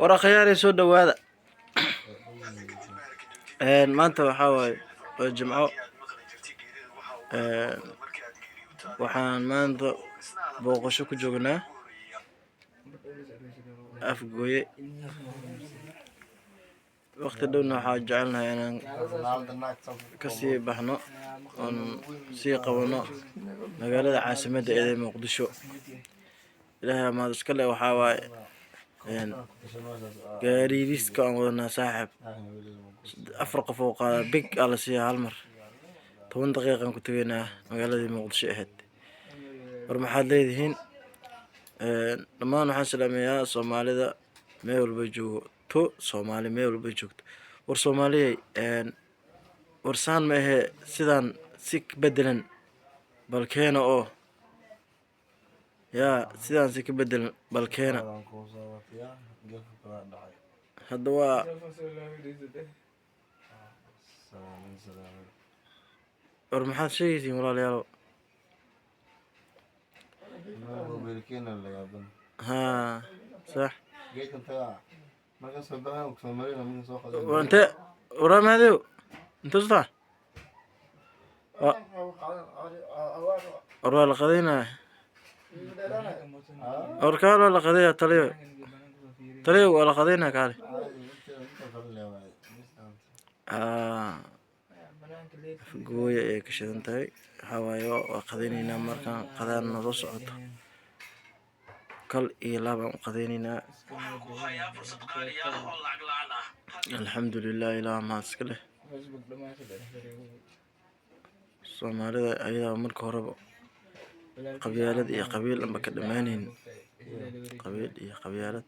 War akhyaarey, soo dhawaada. Maanta waxaa waaye waa Jimco. Waxaan maanta booqasho ku joognaa Afgooye. Waqti dhowna waxaa jecelnahay inaan kasii baxno oon sii qabano magaalada caasimadda ee Muqdisho. Ilaahay amaad iska leh. Waxaa waaye gaariiriska aan wadanaa, saaxib, afar qof oo qaada big aa la siiyaa hal mar. 10 daqiiqaan ku tegaynaa magaaladii Muqdisho ahayd. War maxaad leedihiin? Dhammaan waxaan salaameeyaa Soomaalida meel walba joogto, Soomaali meel walba joogto. War Soomaaliyey, war saan ma ahee, sidaan si ka bedelan bal keena oo yaa sidaan si ka bedelan bal keena. Hadda waa war maxaad sheegaysiin, walaalayaalow? Haa, sax. War intee waraa mahadiw intee socotaa? War waa la qadaynaya. War kaal, waa la qadaya. Taliyo, taliyo, waa la qadaynaya, kaale. Haa, Afgooye ayay ka shidan tahay. Waxaa waaye waa qadayneynaa. Markaan qadaan noo socoto, kal iyo laab aan u qadayneynaa. Alxamdulilah, Ilaah mahad iska leh. Soomaalida ayadaa marka horeba qabyaalad iyo qabiil anba ka dhamaaneynin, qabiil iyo qabyaalad.